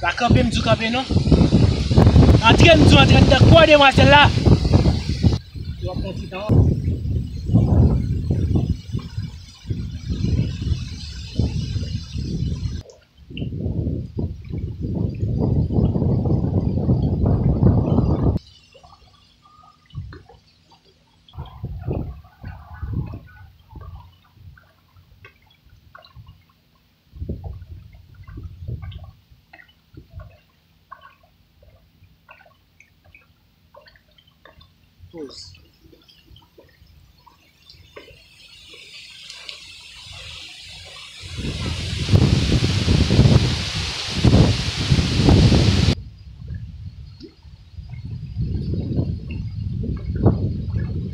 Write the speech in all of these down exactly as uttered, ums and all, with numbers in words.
Pa kanpe, m di w kanpe non. Antre, m di w antre anndan kò demwazèl la. Yo ap pran ti tan. Poz.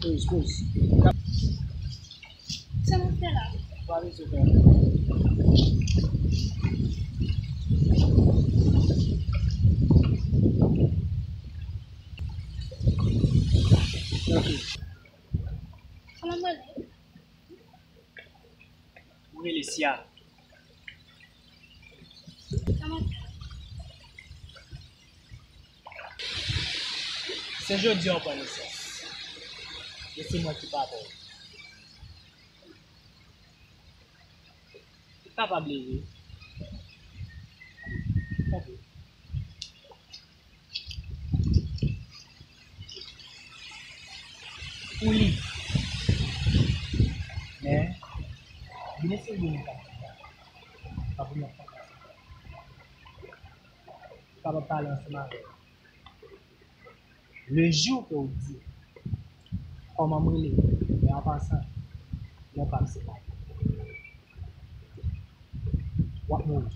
Poz, poz. Sa m ap fè la? Pa bezwen fè anyen. Ok. Kòman m rele? Ou rele Sia. Sa m ap fè? Se jodi a w pran nesans. E se mwen ki papa w. Ou kapab leve. Tanpri. Ou li. Men, vin eseye li pa. Pa pou mwen fè sa. Ou kapab pale ansanm avè l. Le jou ke w di, kòman m rele, men an pasan, non pa m se Mike. W ap mouri.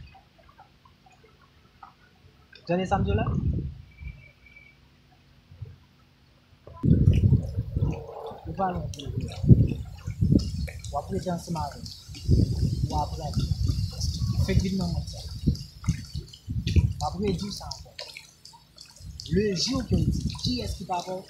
Tande sa m di w la? Ou pa lwen pou w. W ap rete ansanm avè m. W ap aprann. Fake vin nan mond sa. W ap redi sa ankò. Le jou ke w di kiyès ki papa w,